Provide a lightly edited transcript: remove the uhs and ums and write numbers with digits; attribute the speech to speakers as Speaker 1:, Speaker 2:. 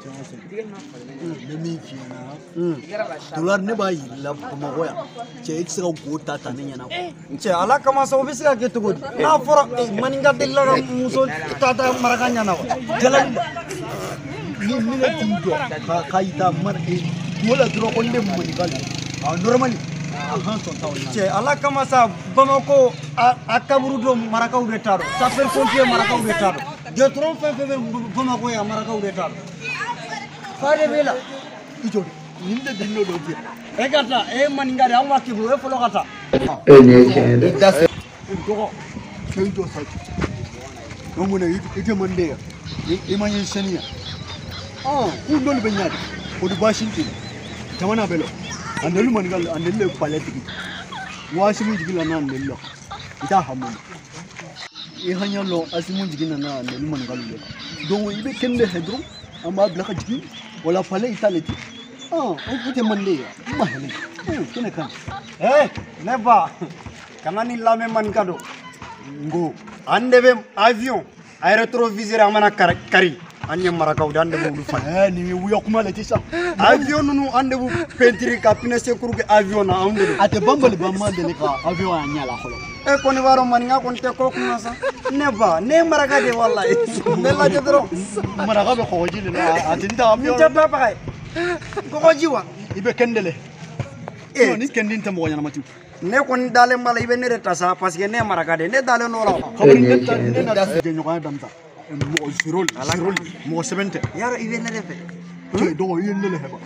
Speaker 1: Ne min f'i ɲɛna dollar ne b'a yir'i la Bamakɔ yan cɛ e tɛ se ka go ta ta ne ɲɛna
Speaker 2: cɛ ala kama sa o bɛ se ka kɛ cogo di n'a fɔra maninka delila ka muso ta ta maraka ɲɛna wa
Speaker 1: jalali ni ne t'i jɔ ka i ta go la dɔrɔn ko ne maninka la a normal a han sɔn t'aw ɲɛna
Speaker 2: cɛ ala kama sa Bamakɔ a kaburu don marakaw de t'a dɔn sapeur pompier marakaw de t'a dɔn goudron fɛn fɛn bɛ Bamakɔ yan marakaw de t'a dɔn fa de b'e la
Speaker 1: i jɔ nin de den dɔ bi
Speaker 2: e ka taa e maninka de an b'a k'i bolo e fɔlɔ ka taa
Speaker 3: e nin ye tiɲɛ ye dɛ
Speaker 1: da se dɔgɔ cɛ i jɔ sa o mun na i tɛ manden yan i ma ɲɛ sɛni yan k'u n'olu bɛ ɲa de o di baasi tɛ jamana bɛ lɔ a neli maninka a neli le palɛ tigi waasi mun jigi la n'a neli la i t'a hamu i hanya lɔ asimu jigi nana a neli maninka le donc i bɛ kɛnɛ de fɛ dɔrɔn an b'a bila ka jigin wala palɛ i t'ale ten o tɛ manden yan i ma hɛlɛ kɛnɛ kan
Speaker 2: ne ba kana ni lamɛn maninka don n ko an de bɛ avion a rétroviseur an mana kari an ye marakaw de an de b'olu falen
Speaker 1: nin ye wuya kuma le sisan
Speaker 2: avion ninnu an de b'u peinture ka pneu secours kɛ avion na anw de don
Speaker 1: a tɛ banbali ban ma deli ka avion y'a ɲɛ la fɔlɔ
Speaker 2: e kɔni b'a dɔn maninka kɔni tɛ ko kunna sa ne ba ne ye maraka de walayi ne lajɛ dɔrɔn
Speaker 1: maraka bɛ kɔgɔji de la a tɛ n ta avion
Speaker 2: n tɛ babaga ye kɔgɔji wa
Speaker 1: i bɛ kɛnde le ni kɛnden tɛ mɔgɔ ɲɛnama ti
Speaker 2: ne kɔni dalen b'a la i bɛ ne de ta sa parce que ne ye maraka de ne dalen n'o la
Speaker 1: kabini ne ta ne na jɛɲɔgɔnya daminɛ mɔgɔ zéro zéro mɔgɔ sɛbɛn tɛ
Speaker 2: yarɔ i bɛ ne de fɛ
Speaker 1: cɛ dɔgɔ i ye ne le fɛ ba